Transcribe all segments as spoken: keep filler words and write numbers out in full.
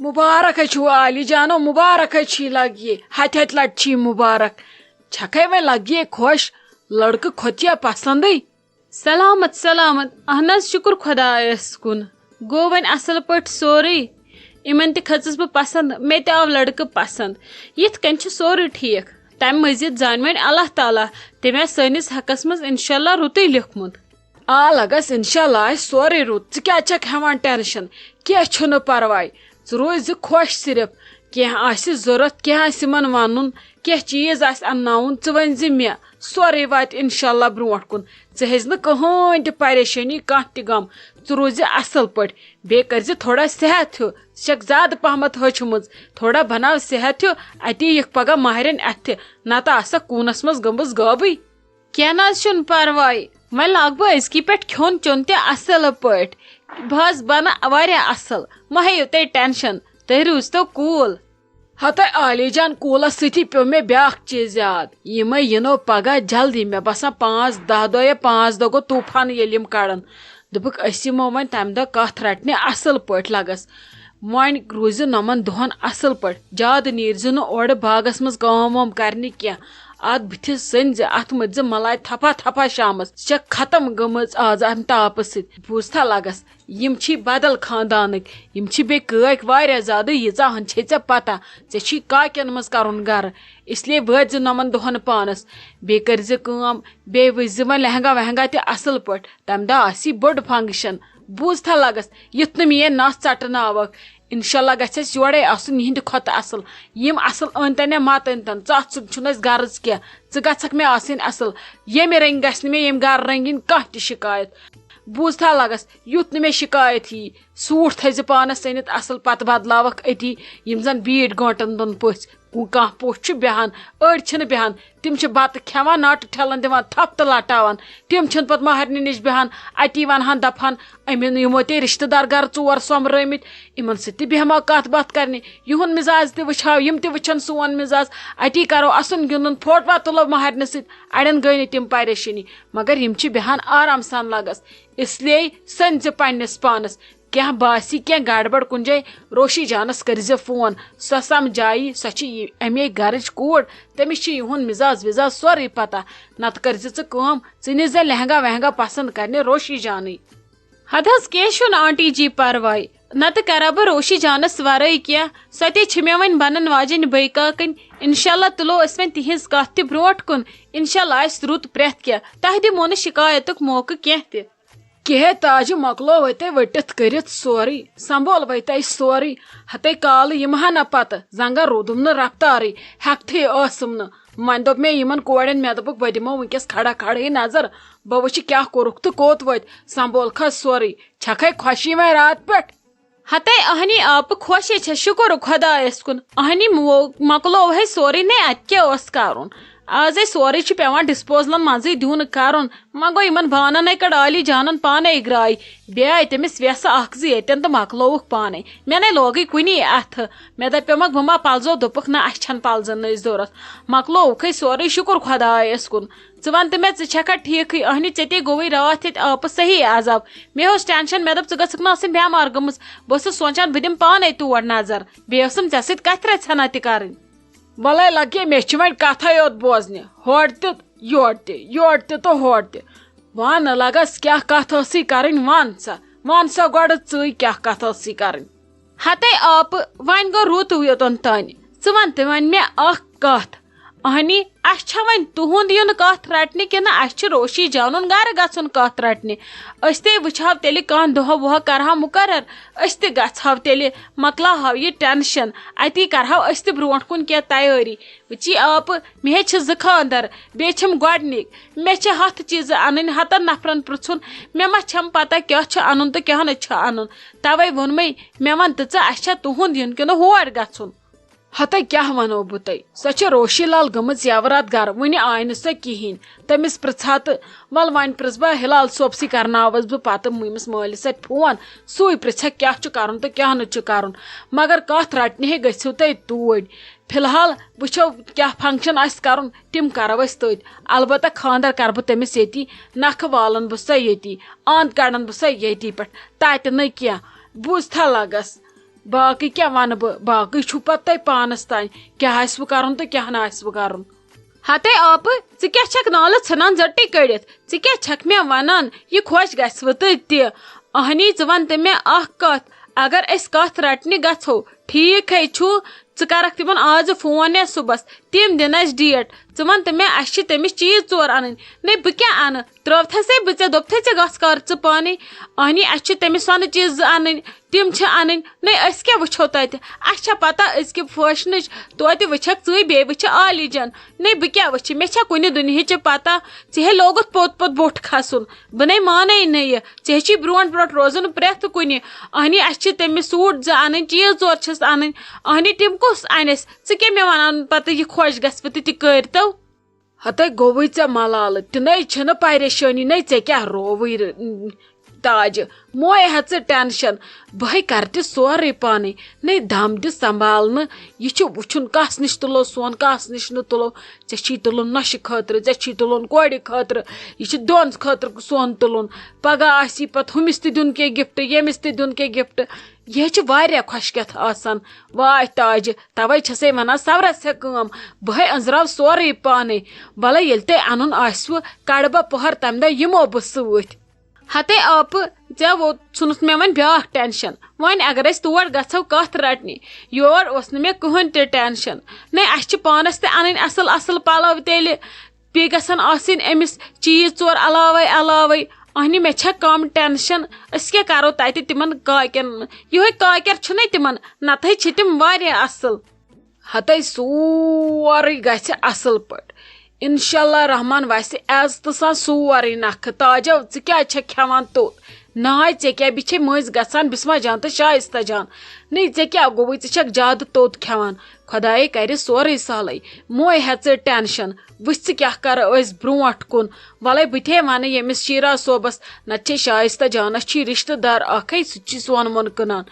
مبارک ہے چھُو عالی جانو، مبارک ہے چھی لگہِ، ہتہِ ہتہِ لٹہِ چھی مبارک۔ چھکھے وۄنۍ لگہِ خۄش، لڑکہٕ کھوٚت یا پسندٕے۔ سلامت سلامت، اہن حظ، شُکُر خۄدایس کُن۔ گوٚو وۄنۍ اصل پٲٹھۍ سورُے؟ یِمن تہِ کھٔژٕس بہٕ پسند، مےٚ تہِ آو لڑکہٕ پسند۔ یِتھ کٔنۍ چھُ سورُے ٹھیٖک۔ تمہِ مٔزیٖد زانہِ وۄنۍ اللہ تعالیٰ، تٔمۍ آسہِ سٲنِس حقس منٛز انشاءاللہ رُتُے لیوٚکھمُت۔ آ لگس، انشاءاللہ آسہِ سورُے رُت۔ ژٕ کیٛازِ چھکھ ہٮ۪وان ٹینشن؟ کینٛہہ چھُنہٕ پرواے۔ ژٕ روزِ خۄش صرف۔ کینٛہہ آسہِ ضروٗرت، کینٛہہ آسہِ یِمن ونُن، کینٛہہ چیٖز آسہِ انناوُن، ژٕ ؤنۍ زِ مےٚ۔ سورُے واتہِ انشاءاللہ برونٛٹھ کُن۔ ژٕ ہیٚزِ نہٕ کٕہٕنۍ تہِ پریشٲنی، کانٛہہ تہِ غم۔ ژٕ روزِ اصل پٲٹھۍ۔ بیٚیہِ کٔرزِ تھوڑا صحت ہیوٗ۔ ژٕ چھکھ زیادٕ پہمتھ ۂچھمٕژ۔ تھوڑا بناو صحت ہیوٗ، اتی یِکھ پگاہ ماہرِنۍ اتھِ۔ نتہٕ آسکھ کوٗنس منٛز گٔمٕژ غٲبٕے۔ کینٛہہ نہ حظ چھُنہٕ پرواے، وۄنۍ لاگہٕ بہٕ أزکی پٮ۪ٹھ کھیوٚن چیوٚن تہِ اصل پٲٹھۍ۔ بہٕ حظ بنہٕ واریاہ اصل، مہ ہیٚیِو تُہۍ ٹینشن، تُہۍ روٗزتو cool۔ ہتے عالی جان، کوٗلس سۭتی پیوٚو مےٚ بیٛاکھ چیٖز یاد، یِمے یِنو پگاہ جلدی، مےٚ باسان پانٛژھ دَہ دۄہ یا پانٛژھ دۄہ گوٚو طوٗفان ییٚلہِ یِم کڑن۔ دوٚپُکھ أسۍ یِمو وۄنۍ تمہِ دۄہ کتھ رٹنہِ اصل پٲٹھۍ لگس۔ وۄنۍ روٗزِ نۄمن دۄہن اصل پٲٹھۍ، زیادٕ نیٖرزِ نہٕ اورٕ باغس منٛز کٲم وٲم کرنہِ کینٛہہ۔ اتھ بٕتھِس سٔنۍ زِ، اتھ مٔتۍ زِ ملاے تھپھا تھپھا شامس، ژٕ چھکھ ختم گٔمٕژ آز امہِ تاپہٕ سۭتۍ۔ بوٗزتھا لگس، یِم چھی بدل خاندانٕکۍ، یِم چھی بیٚیہِ کٲکۍ واریاہ زیادٕ، ییٖژاہ ہن چھے ژےٚ پتہ۔ ژےٚ چھی کاکٮ۪ن منٛز کرُن گرٕ، اس لیے وٲتۍ زِ نۄمن دۄہن پانس۔ بیٚیہِ کٔرۍ زِ کٲم، بیٚیہِ وٕچھ زِ وۄنۍ لہنگا وہنگا تہِ اصل پٲٹھۍ۔ تمہِ دۄہ آسی بٔڑ function۔ بوٗزتھا لگس، یُتھ نہٕ میٲنۍ نس ژٹناوکھ۔ انشاءاللہ گژھِ اسہِ یورے آسُن یِہنٛدِ کھۄتہٕ اصل۔ یِم اصل أنۍ تن یا مت أنۍ تن، ژٕ اتھ سۭتۍ چھُنہٕ اسہِ غرض کینٛہہ۔ ژٕ گژھکھ مےٚ آسٕنۍ اصل۔ ییٚمہِ رنگۍ گژھِ نہٕ مےٚ ییٚمہِ گرٕ رنگۍ یِنۍ کانٛہہ تہِ شکایت۔ بوٗزتھا لگس، یُتھ نہٕ مےٚ شکایت یی۔ سوٗٹ تھٲیزِ پانس أنِتھ اصل، پتہٕ بدلاوکھ أتی۔ یِم زن بیٖٹھۍ گٲنٛٹن دۄن پٔژھۍ۔ کُ-، کانٛہہ پوٚژھ چھُ بیٚہان، أڑۍ چھِنہٕ بیٚہان، تِم چھِ بتہٕ کھٮ۪وان، ناٹہٕ ٹھٮ۪لن دِوان تھپھ تہٕ لٹاوان۔ تِم چھِنہٕ پتہٕ مہرنہِ نِش بیٚہان، اتی ونہٕ ہن دپہٕ ہن، أمۍ یِمو تے رشتہٕ دار گرٕ ژور سۄمبرٲومٕتۍ، یِمن سۭتۍ تہِ بیٚہمو کتھ باتھ کرنہِ، یِہُنٛد مزاج تہِ وٕچھو، یِم تہِ وٕچھن سون مزاز، اتی کرو اسُن گِنٛدُن، فوٹوا تُلو مہرنہِ سۭتۍ۔ اڑٮ۪ن گٔے نہٕ تِم پریشٲنی، مگر یِم چھِ بیٚہان آرام سان لگس۔ اس لیے سٔنۍ زِ پننِس پانس۔ کینٛہہ باسہِ، کینٛہہ گڑبڑ کُنہِ جایہِ، روشی جانس کٔرزِ فون، سۄ سمجھایی، سۄ چھِ یہِ، امے گرٕچ کوٗر، تٔمِس چھِ یِہُنٛد مزاز وزاز سورُے پتہ۔ نتہٕ کٔرزِ ژٕ کٲم، ژٕ نِزِ لہنگا وہنگا پسند کرنہِ روشی جانٕے۔ ہتہٕ حظ کینٛہہ چھُنہٕ آنٹی جی پرواے، نتہٕ کرا بہٕ روشی جانس ورٲے کینٛہہ، سۄ تہِ چھِ مےٚ وۄنۍ بنن واجیٚنۍ بٲے کاکٕنۍ۔ انشاءاللہ تُلو أسۍ وۄنۍ تِہنٛز کتھ تہِ برونٛٹھ کُن۔ انشاءاللہ آسہِ رُت پرٛٮ۪تھ کینٛہہ، تۄہہِ دِمو نہٕ شکایتُک موقعہٕ کینٛہہ تہِ۔ کِہے تاجہِ، مۄکلو وتے ؤٹِتھ کٔرِتھ سورُے، سنبھول وتے سورُے۔ ہتے کالہٕ یِمہٕ ہا نہ پتہٕ، زنگن روٗدُم نہٕ رفتارٕے، ہٮ۪کتھٕے ٲسٕم نہٕ۔ وۄنۍ دوٚپ مےٚ یِمن کورٮ۪ن، مےٚ دوٚپُکھ، بہٕ دِمو وٕنکیٚس کھڑا کھڑہٕے نظر، بہٕ وٕچھِ کیٛاہ کوٚرُکھ تہٕ کوٚت وٲتۍ، سنبھولکھا سورُے۔ چھکھے خۄشی وۄنۍ راتہٕ پٮ۪ٹھ؟ ہتے اہنی آپہٕ خۄشے چھےٚ، شُکُر خۄدایس کُن۔ اہنی مو-، مۄکلوو ہے سورُے، نے اتہِ کیٛاہ اوس کرُن؟ آز ہے سورُے چھُ پٮ۪وان ڈسپوزلن منٛزٕے دیُن کرُن۔ وۄنۍ گوٚو یِمن بانن ہے کٔڑ عالی جانن پانے گراے۔ بیٚیہِ آیہِ تٔمِس وٮ۪سہٕ اکھ زٕ ییٚتٮ۪ن تہٕ مۄکلووُکھ پانے۔ مےٚ نے لوگٕے کُنی اتھٕ۔ مےٚ دپیومکھ بہٕ ما پلزو، دوٚپُکھ نہ، اسہِ چھنہٕ پلزنٕچ ضروٗرت۔ مۄکلووُکھے سورُے، شُکُر خۄدایس کُن۔ ژٕ وَن تہٕ مےٚ، ژٕ چھَکھا ٹھیٖکھٕے؟ اَہنہِ، ژےٚ تے گوٚوُے راتھ ییٚتہِ آپہٕ صحیح عذاب۔ مےٚ اوس ٹینشن، مےٚ دوٚپ ژٕ گٔژھٕکھ نہٕ آسٕنۍ بٮ۪مار گٔمٕژ۔ بہٕ ٲسٕس سونٛچان بہٕ دِمہٕ پانَے تور نظر۔ بیٚیہِ ٲسٕم ژےٚ سۭتۍ کَتھِ رَژھِ ہنا تہِ کَرٕنۍ۔ وَلَے لَگے، مےٚ چھِ وۄنۍ کَتھَے یوت بوزنہِ، ہورٕ تہِ یورٕ تہِ، یورٕ تہِ تہٕ ہورٕ تہِ۔ وَن لَگَس، کیٛاہ کَتھ ٲسٕے کَرٕنۍ، وَن سا، وَن سا گۄڈٕ ژٕے، کیٛاہ کَتھ ٲسٕے کَرٕنۍ؟ ہتے آپہٕ، وۄنۍ گوٚو رُت یوٚتن تانۍ۔ ژٕ وَن تہٕ وۄنۍ مےٚ اکھ کَتھ۔ اَہنی، اَسہِ چھا وۄنۍ تُہُنٛد یُن کَتھ رَٹنہِ کِنہٕ اَسہِ چھُ روشی جانُن گَرٕ گژھُن کَتھ رَٹنہِ؟ أسۍ تے وٕچھہاو تیٚلہِ کانٛہہ دۄہ وۄہ کَرہاو مُقرر، أسۍ تہِ گژھہاو تیٚلہِ، مۄکلاوہاو یہِ ٹٮ۪نشَن، اَتی کَرہاو أسۍ تہِ برونٛٹھ کُن کینٛہہ تیٲری۔ وٕچھی آپہٕ، مےٚ ہے چھِ زٕ خانٛدر، بیٚیہِ چھِم گۄڈٕنِکۍ۔ مےٚ چھِ ہَتھ چیٖزٕ اَنٕنۍ، ہَتَن نفرَن پرٛژھُن، مےٚ ما چھَم پَتہ کیٛاہ چھُ اَنُن تہٕ کیٛاہ نہٕ چھُ اَنُن۔ تَوَے ووٚنمَے، مےٚ وَن تہٕ ژٕ، اَسہِ چھا تُہُنٛد یُن کِنہٕ ہور گژھُن؟ ہَتَے کیٛاہ وَنو بہٕ تۄہہِ، سۄ چھِ روشی لال گٔمٕژ یَوٕ راتھ گَرٕ، وٕنہِ آے نہٕ سۄ کِہیٖنۍ۔ تٔمِس پرٛژھا تہٕ وَلہٕ وۄنۍ پرٛژھٕ بہٕ ہِلال صٲبسٕے، کَرناوَس بہٕ پَتہٕ أمِس مٲلِس سۭتۍ فون، سُے پرٛژھِ ہا کیٛاہ چھُ کَرُن تہٕ کیٛاہ نہٕ چھُ کَرُن۔ مگر کَتھ رَٹنہِ ہے گٔژھِو تُہۍ توٗرۍ۔ فی الحال وٕچھو کیٛاہ function آسہِ کَرُن، تِم کَرو أسۍ تٔتھۍ۔ البتہ خانٛدر کَرٕ بہٕ تٔمِس ییٚتی، نَکھٕ والَن بہٕ سۄ ییٚتی، آنٛد کَڑَن بہٕ سۄ ییٚتی پٮ۪ٹھ، تَتہِ نہٕ کینٛہہ۔ بوٗزتھا لَگَس؟ باقٕے کیٛاہ وَنہٕ بہٕ؟ باقٕے چھُو پَتہٕ تۄہہِ پانَس تام، کیٛاہ آسِوٕ کَرُن تہٕ کیٛاہ نہٕ آسِوٕ کَرُن۔ ہتے آپہٕ، ژٕ کیٛاہ چھَکھ نالہٕ ژھٕنان زَٹٕے کٔڑِتھ؟ ژٕ کیٛاہ چھَکھ مےٚ وَنان؟ یہِ خۄش گژھِوٕ تہٕ تہِ۔ اہنی، ژٕ وَن تہٕ مےٚ اَکھ کَتھ، اگر أسۍ کَتھ رَٹنہِ گژھو، ٹھیٖک ہے چھُ، ژٕ کَرَکھ تِمَن آزٕ فون یا صُبحَس، تِم دِن اَسہِ ڈیٹ۔ ژٕ وَن تہٕ مےٚ، اَسہِ چھِ تٔمِس چیٖز ژور اَنٕنۍ۔ نَے، بہٕ کیٛاہ اَنہٕ؟ ترٛٲوتھَسے بہٕ ژےٚ، دوٚپتھَے ژےٚ گژھ کَر ژٕ پانَے۔ اہنی، اَسہِ چھِ تٔمِس سۄنہٕ چیٖز زٕ اَنٕنۍ، تِم چھِ اَنٕنۍ۔ نَے، أسۍ کیٛاہ وٕچھو تَتہِ؟ اَسہِ چھا پَتہ أزکہِ فیشنٕچ؟ توتہِ وٕچھَکھ ژٕے، بیٚیہِ وٕچھِ عالی جان۔ نَے، بہٕ کیٛاہ وٕچھِ؟ مےٚ چھا کُنہِ دُنہِچہِ پَتہ؟ ژےٚ ہے لوگُتھ پوٚت پوٚت بوٚٹھ کھَسُن۔ بہٕ نَے مانَے نہٕ یہِ۔ ژےٚ ہے چھی برونٛٹھ برونٛٹھ روزُن پرٛٮ۪تھ کُنہِ۔ اہنی، اَسہِ چھِ تٔمِس سوٗٹ زٕ اَنٕنۍ، چیٖز ژور چھِس اَنٕنۍ۔ اہنی، تِم کُس اَنٮ۪س؟ ژٕ کیٛاہ مےٚ وَنان پَتہٕ یہِ خۄش گژھِ پَتہٕ تہِ کٔرۍتو؟ ہتے گوٚوُے ژےٚ ملالہٕ، تہِ نَے چھَنہٕ پریشٲنی، نَے ژےٚ کیٛاہ رووُے ر-، تاجہِ؟ موے ہےٚ ژٕ ٹینشن، بہٕ ہے کرٕ تہِ سورُے پانے، نَے دم دِ سنبھالنہٕ۔ یہِ چھُ وٕچھُن کس نِش تُلو سۄن، کس نِش نہٕ تُلو۔ ژےٚ چھی تُلُن نۄشہِ خٲطرٕ، ژےٚ چھی تُلُن کورِ خٲطرٕ، یہِ چھِ دۄن خٲطرٕ سۄن تُلُن۔ پگاہ آسی پتہٕ ہُمِس تہِ دیُن کینٛہہ گفٹ، ییٚمِس تہِ دیُن کینٛہہ گفٹ۔ یہِ ہے چھِ واریاہ خۄشکیتھ آسان۔ واے تاجہِ، توے چھسے ونان صبرس ہےٚ کٲم، بہٕ ہے أنٛزراو سورُے پانے۔ ولے ییٚلہِ تۄہہِ انُن آسِوٕ، کڑٕ بہٕ پۄہر تمہِ دۄہ یِمو بہٕ سۭتۍ۔ ہتے آپہٕ، ژےٚ ووت ژھُنُتھ مےٚ وۄنۍ بیٛاکھ ٹینشن۔ وۄنۍ اگر أسۍ تور گژھو کتھ رٹنہِ، یور اوس نہٕ مےٚ کٕہٕنۍ تہِ ٹینشن۔ نے، اسہِ چھِ پانس تہِ انٕنۍ اصل اصل پلو تیٚلہِ، بیٚیہِ گژھن آسٕنۍ أمِس چیٖز ژور علاوے علاوے۔ اہنہِ، مےٚ چھےٚ کم ٹینشن، أسۍ کیٛاہ کرو تتہِ تِمن کاکٮ۪ن؟ یِہوے کاکٮ۪ر چھُنَے تِمن، نتہٕ ہے چھِ تِم واریاہ اصل۔ ہتے سورُے گژھِ اصل پٲٹھۍ۔ انشاءاللہ رحمان وسہِ عزتہٕ سان سورُے نکھٕ۔ تاجو، ژٕ کیٛازِ چھکھ کھٮ۪وان توٚت؟ ناے، ژےٚ کیٛاہ بہِ چھے مٔنٛزۍ گژھان بسمہ جان تہٕ شایستہ جان؟ نے، ژےٚ کیٛاہ گوٚوُے؟ ژٕ چھکھ زیادٕ توٚت کھٮ۪وان۔ خۄدایے کرِ سورُے سہلٕے۔ موے ہےٚ ژٕ ٹینشن۔ وٕچھ ژٕ کیٛاہ کرو أسۍ برونٛٹھ کُن۔ ولے بہٕ تہِ ہے ونہٕ ییٚمِس شیرا صٲبس، نتہٕ چھے شایستہ جانس چھی رشتہٕ دار اکھ ہے، سُہ تہِ چھی سۄن وۄن کٕنان۔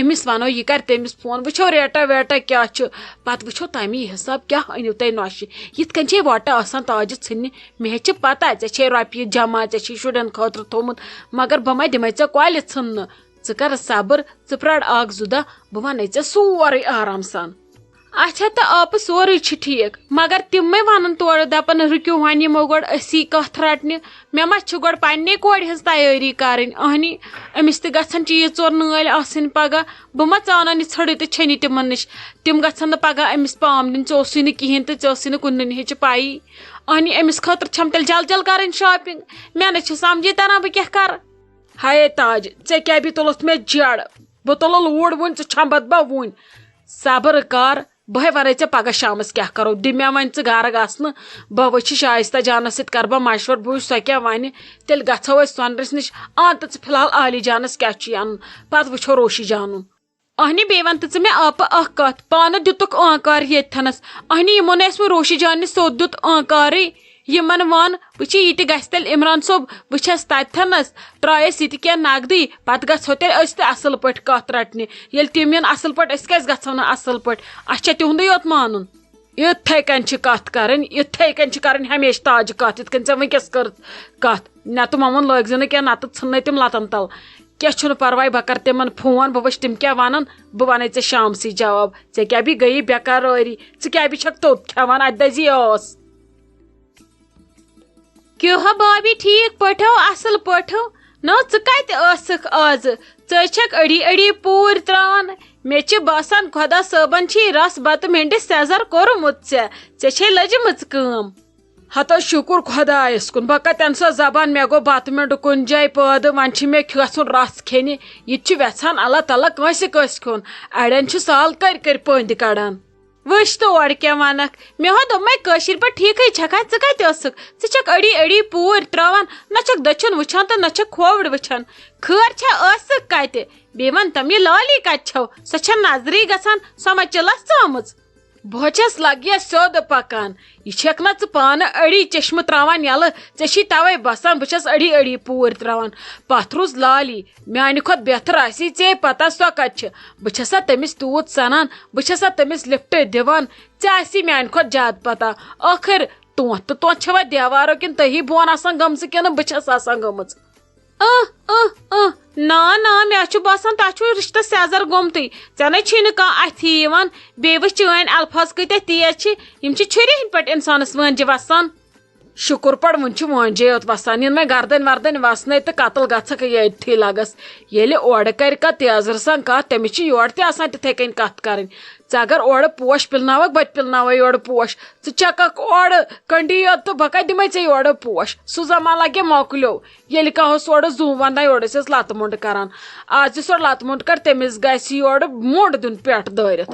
أمِس ونو یہِ کرِ تٔمِس فون، وٕچھو ریٹا ویٹا کیٛاہ چھُ، پتہٕ وٕچھو تمی حساب کیٛاہ أنِو تۄہہِ نۄشہِ۔ یِتھ کٔنۍ چھے وۄٹہٕ آسان تاجہِ ژھٕننہِ۔ مےٚ ہے چھِ پتہ ژےٚ چھے رۄپیہِ جمع، ژےٚ چھی شُرٮ۪ن خٲطرٕ تھوٚمُت، مگر بہٕ ما دِمے ژےٚ کۄلہِ ژھٕننہٕ۔ ژٕ کر صبر، ژٕ پرٛار اکھ زٕ دۄہ، بہٕ ونے ژےٚ سورُے آرام سان۔ اچھا، تہٕ آپہٕ سورُے چھُ ٹھیٖک، مگر تِم مے ونان تورٕ، دپان، "رُکِو وۄنۍ، یِمو گۄڈٕ أسی کتھ رٹنہِ۔ مےٚ ما چھِ گۄڈٕ پننہِ کورِ ہٕنٛز تیٲری کرٕنۍ؟ اہنی، أمِس تہِ گژھن چیٖز ژور نٲلۍ آسٕنۍ پگاہ۔ بہٕ ما ژانن یہِ ژھٔڑٕے تہٕ چھٔنی تِمن نِش؟ تِم گژھن نہٕ پگاہ أمِس پام دِنۍ، ژےٚ اوسُے نہٕ کِہینۍ تہٕ ژےٚ اوسُے نہٕ کُنہِ دُنہِچہِ پَیی۔ اہنی، أمِس خٲطرٕ چھم تیٚلہِ جل جل کرٕنۍ شاپنگ۔ مےٚ نہ چھِ سمجھے تران بہٕ کیٛاہ کرٕ۔" ہاے تاج، ژےٚ کیٛاہ بیٚیہِ تُلُتھ مےٚ جڑ؟ بہٕ تُلہٕ لوٗر وُنۍ، ژٕ چھمبتھ بہ وُنۍ۔ صبر کر، بہٕ ہے وَنَے ژےٚ پگاہ شامَس کیٛاہ کرو۔ دِ مےٚ وۄنۍ ژٕ گرٕ گژھنہٕ، بہٕ وٕچھِ شایستہ جانَس سۭتۍ کَرٕ بہٕ مشورٕ، بہٕ وٕچھِ سۄ کیٛاہ وَنہِ۔ تیٚلہِ گژھو أسۍ سۄنرِس نِش۔ اَن تہٕ ژٕ فی الحال عالی جانَس کیٛاہ چھُے اَنُن، پَتہٕ وٕچھو روشی جانُن۔ اہنی، بیٚیہِ وَن تہٕ ژٕ مےٚ آپہٕ اَکھ کَتھ، پانہٕ دِتُکھ آنکار ییٚتھَنَس۔ اہنی، یِمو نہٕ اَسہِ وۄنۍ روشی جانہِ سیوٚد دیُت آنکارٕے۔ یِمن وَن، وٕچھِ، یہِ تہِ گژھِ تیٚلہِ عمران صٲب، بہٕ چھَس تَتھٮ۪نَس، ترٛایَس یہِ تہِ کینٛہہ نقدٕے، پَتہٕ گژھو تیٚلہِ أسۍ تہِ اَصٕل پٲٹھۍ کَتھ رَٹنہِ۔ ییٚلہِ تِم یِن اَصٕل پٲٹھۍ، أسۍ کیٛازِ گژھو نہٕ اَصٕل پٲٹھۍ؟ اَسہِ چھا تِہُنٛدُے یوت مانُن؟ یِتھَے کٔنۍ چھِ کَتھ کَرٕنۍ، یِتھَے کٔنۍ چھِ کَرٕنۍ ہمیشہِ تاجہِ کَتھ، یِتھ کٔنۍ ژےٚ وٕنۍکٮ۪س کٔرٕتھ کَتھ۔ نہ تہٕ مَمَن لٲگۍ زِ نہٕ کینٛہہ، نَتہٕ ژھٕننَے تِم لَتَن تَل۔ کینٛہہ چھُنہٕ پَرواے، بہٕ کَرٕ تِمَن فون، بہٕ وٕچھِ تِم کیٛاہ وَنَن، بہٕ وَنَے ژےٚ شامسٕے جواب۔ ژےٚ کیٛاہ بیٚیہِ گٔیی بے قرٲری؟ ژٕ کیٛاہ بیٚیہِ چھَکھ توٚت کھٮ۪وان؟ اَتہِ دَزی ٲس۔ کیٛاہ ہا بابی، ٹھیٖک پٲٹھۍ ہو، اَصٕل پٲٹھۍ ہو؟ نہ، ژٕ کَتہِ ٲسٕکھ آزٕ؟ ژٕ چھَکھ أڑی أڑی پوٗرۍ ترٛاوان۔ مےٚ چھِ باسان، خۄدا صٲبَن چھی رَس بَتہٕ مِنٛڈِ سیزَر کوٚرمُت ژےٚ۔ ژےٚ چھے لٔجمٕژ کٲم۔ ہتو شُکُر خۄدایَس کُن، بہٕ کَتٮ۪ن سۄ زبان، مےٚ گوٚو بَتہٕ مِنٛڈ کُنہِ جایہِ پٲدٕ، وۄنۍ چھِ مےٚ گژھُن رَس کھیٚنہِ۔ یہِ تہِ چھُ یژھان اللہ تعالیٰ کٲنٛسہِ کٲنٛسہِ کھیوٚن۔ اَڑٮ۪ن چھُ سال کٔرۍ کٔرۍ پٔنٛدۍ کَڑان۔ وٕچھ تہٕ اورٕ کیٛاہ وَنَکھ۔ مےٚ ہا دوٚپمَے، کٲشِر پٲٹھۍ ٹھیٖکھٕے چھَکھا؟ ژٕ کَتہِ ٲسٕکھ؟ ژٕ چھَکھ أڑی أڑی پوٗرۍ ترٛاوان، نہ چھَکھ دٔچھُن وٕچھان تہٕ نہ چھَکھ کھووُر وٕچھان۔ خٲر چھا ٲسٕکھ کَتہِ؟ بیٚیہِ وَن تَم، یہِ لالی کَتہِ چھَو؟ سۄ چھَنہٕ نظرٕے گژھان، سۄ ما چِلَس ژامٕژ؟ بہٕ چھَس لَگیا سیوٚد پَکان۔ یہِ چھَکھ نہ ژٕ پانہٕ أڑی چشمہٕ ترٛاوان یَلہٕ؟ ژےٚ چھی تَوَے باسان بہٕ چھَس أڑی أڑی پوٗرۍ ترٛاوان۔ پَتھ روٗز لالی۔ میانہِ کھۄتہٕ بہتر آسی ژےٚ پتہ سۄ کتہِ چھِ۔ بہٕ چھسا تٔمِس تیوٗت سنان، بہٕ چھسا تٔمِس لفٹ دِوان؟ ژےٚ آسی میانہِ کھۄتہٕ زیادٕ پتہ۔ ٲخر تونٛتھ تہٕ تونٛتھ چھوا دیوارو کِنہٕ تٔہی بۄن آسان گٔمژٕ کِنہٕ بہٕ چھس آسان گٔمٕژ؟ اہ، اہ، اہ، نا نا، مےٚ چھُ باسان تۄہہِ چھُو رِشتَس سیٚزر گوٚمتُے۔ ژےٚ نَے چھی نہٕ کانٛہہ اَتھی یِوان۔ بیٚیہِ وٕچھ چٲنۍ الفاظ کۭتیٛاہ تیز چھِ، یِم چھِ چھُرِ ہِنٛدۍ پٲٹھۍ اِنسانَس وٲنجہِ وَسان۔ شُکُر پَر وٕنہِ چھِ وٲنجے یوت وَسان، یِن وۄنۍ گردَنۍ وردَنۍ وَسنَے تہٕ قتل گژھکھ ییٚتھی لَگَس۔ ییٚلہِ اورٕ کَرِ کانٛہہ تیزرٕ سان کَتھ، تٔمِس چھِ یورٕ تہِ آسان تِتھَے کٔنۍ کَتھ کَرٕنۍ۔ ژٕ اگر اورٕ پوش پِلناوَکھ، بہٕ تہِ پِلناوَے یورٕ پوش۔ ژٕ چھَکَکھ اورٕ کٔنڈی یوت تہٕ بہٕ کَتہِ دِمَے ژےٚ یورٕ پوش؟ سُہ زمانہٕ لَگہِ مۄکلیو۔ ییٚلہِ کانٛہہ اوس اورٕ زوٗ وَنان، یورٕ ٲسۍ أسۍ لَتہٕ مۄنٛڈ کَران۔ آز یُس اورٕ لَتہٕ مۄنٛڈ کَرِ، تٔمِس گژھِ یورٕ مۄنٛڈ دیُن پٮ۪ٹھ دٲرِتھ۔